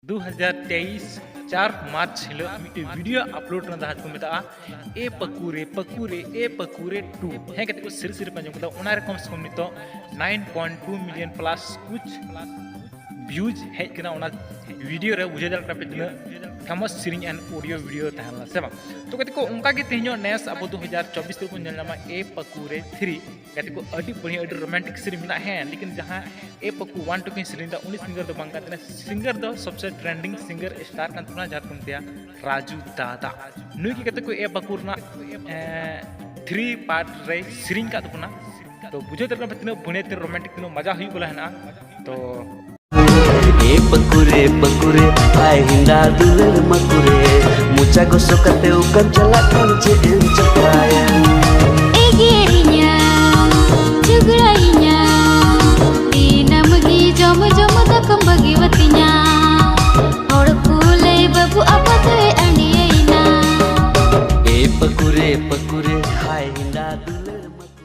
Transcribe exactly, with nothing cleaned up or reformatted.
ᱫᱩ ᱦᱟᱡᱟᱨ ᱛᱮᱭᱤᱥ ᱪᱟᱨ ᱢᱟᱨᱪ ᱦᱤᱞᱳᱜ ᱢᱤᱫᱴᱮᱱ ᱵᱷᱤᱰᱤᱭᱳ ᱟᱯᱞᱳᱰ ᱨᱮᱱᱟᱜ ᱡᱟᱦᱟᱸ ᱠᱚ ᱢᱮᱛᱟᱜᱼᱟ ᱮ ᱯᱟᱹᱠᱩᱨᱮ ᱯᱟᱹᱠᱩᱨᱮ ᱮ ᱯᱟᱹᱠᱩᱨᱮ ᱴᱩ᱾ ᱦᱮᱸ ᱜᱟᱛᱮ ᱠᱚ, ᱥᱟᱹᱨᱤ ᱥᱟᱹᱨᱤ ᱯᱮ ᱟᱸᱡᱚᱢ ᱠᱮᱫᱟ, ᱚᱱᱟ ᱨᱮ ᱠᱚᱢ ᱥᱮ ᱠᱚᱢ ᱱᱤᱛᱚᱜ nine point two million plus ᱠᱩᱪ ᱵᱷᱤᱭᱩᱡᱽ ᱦᱮᱡ ᱠᱟᱱᱟ ᱚᱱᱟ ᱵᱷᱤᱰᱤᱭᱳ ᱨᱮ᱾ ᱵᱩᱡᱷᱟᱹᱣ ᱫᱟᱲᱮᱭᱟᱜ ᱠᱟᱱᱟ ᱯᱮ ᱛᱤᱱᱟᱹᱜ ᱯᱷᱮᱢᱟᱥ ᱥᱮᱨᱮᱧ ᱮᱱᱰ ᱚᱰᱤᱭᱳ ᱵᱷᱤᱰᱤᱭᱳ ᱛᱟᱦᱮᱸ ᱞᱮᱱᱟ ᱥᱮ ᱵᱟᱝ? ᱛᱚ ᱜᱟᱛᱮ ᱠᱚ, ᱚᱱᱠᱟ ᱜᱮ ᱛᱮᱦᱮᱧᱚᱜ ᱱᱮᱥ ᱟᱵᱚ ᱫᱩ ᱦᱟᱡᱟᱨ ᱪᱚᱵᱵᱤᱥ ᱨᱮᱵᱚᱱ ᱧᱮᱞ ᱧᱟᱢᱟ ᱮ ᱯᱟᱹᱠᱩᱨᱮ ᱛᱷᱨᱤ᱾ ᱜᱟᱛᱮ ᱠᱚ, ᱟᱹᱰᱤ ᱵᱟᱹᱲᱤᱡ, ᱟᱹᱰᱤ ᱨᱳᱢᱟᱱᱴᱤᱠ ᱥᱮᱨᱮᱧ ᱢᱮᱱᱟᱜᱼᱟ, ᱦᱮᱸ, ᱞᱮᱠᱤᱱ ᱡᱟᱦᱟᱸ ᱮ ᱯᱟᱹᱠᱩ ᱚᱣᱟᱱ ᱴᱩ ᱠᱤᱱ ᱥᱮᱨᱮᱧ ᱮᱫᱟ, ᱩᱱᱤ ᱥᱤᱝᱜᱟᱨ ᱫᱚ ᱵᱟᱝ ᱠᱟᱱ ᱛᱟᱦᱮᱱᱟ᱾ ᱥᱤᱝᱜᱟᱨ ᱫᱚ ᱥᱚᱵᱥᱮ ᱴᱨᱮᱱᱰᱤᱝ ᱥᱤᱝᱜᱟᱨ ᱥᱴᱟᱨ ᱠᱟᱱ ᱛᱟᱵᱚᱱᱟ, ᱡᱟᱦᱟᱸ ᱠᱚ ᱢᱮᱛᱟᱭᱟ ᱨᱟᱡᱩ ᱫᱟᱫᱟ᱾ ᱱᱩᱭ ᱜᱮ ᱜᱟᱛᱮ ᱠᱚ ᱮ ᱯᱟᱹᱠᱩ ᱨᱮᱱᱟᱜ ᱛᱷᱨᱤ ᱯᱟᱨᱴ ᱨᱮᱭ ᱥᱮᱨᱮᱧ ᱠᱟᱜ ᱛᱟᱵᱚᱱᱟ᱾ ᱛᱚ ᱵᱩᱡᱷᱟᱹᱣ ᱫᱟᱲᱮᱭᱟᱜ ᱠᱟᱱᱟ ᱯᱮ ᱛᱤᱱᱟᱹᱜ ᱵᱟᱹᱲᱤᱡ, ᱛᱤᱱᱟᱹᱜ ᱨᱳᱢᱟᱱᱴᱤᱠ, ᱛᱤᱱᱟᱹᱜ ᱢᱟᱡᱟ ᱦᱩᱭᱩᱜ ᱵᱚᱞᱮ ᱦᱮᱱᱟᱜᱼᱟ᱾ ᱛᱚ ᱮ ᱯᱟᱹᱠᱩᱨᱮ ᱯᱟᱹᱠᱩᱨᱮ, ᱦᱟᱭ ᱦᱤᱸᱫᱟ ᱫᱩᱞᱟᱹᱲ ᱢᱟᱹᱠᱩᱨᱮ, ᱢᱚᱪᱟ ᱜᱚᱥᱚ ᱠᱟᱛᱮ ᱚᱠᱟᱢ ᱪᱟᱞᱟᱜ ᱠᱷᱟᱱ ᱪᱮᱫ ᱮᱢ ᱪᱮᱠᱟᱭᱟ? ᱮᱜᱮᱨᱤᱧᱟ, ᱡᱷᱩᱜᱽᱲᱟᱭᱤᱧᱟ, ᱫᱤᱱᱟᱹᱢ ᱜᱮ ᱡᱚᱢ ᱡᱚᱢ ᱫᱟᱠᱟᱢ ᱵᱟᱹᱜᱤᱣᱟᱛᱤᱧᱟ᱾ ᱦᱚᱲ ᱠᱚ ᱞᱟᱹᱭ ᱵᱟᱹᱵᱩ ᱟᱯᱟ ᱫᱚᱭ ᱟᱹᱰᱤᱭᱟᱹᱭᱱᱟ᱾ ᱮ ᱯᱟᱹᱠᱩᱨᱮ ᱯᱟᱹᱠᱩᱨᱮ, ᱦᱟᱭ ᱦᱤᱸᱫᱟ ᱫᱩᱞᱟᱹᱲ ᱢᱟᱹᱠᱩᱨᱮ᱾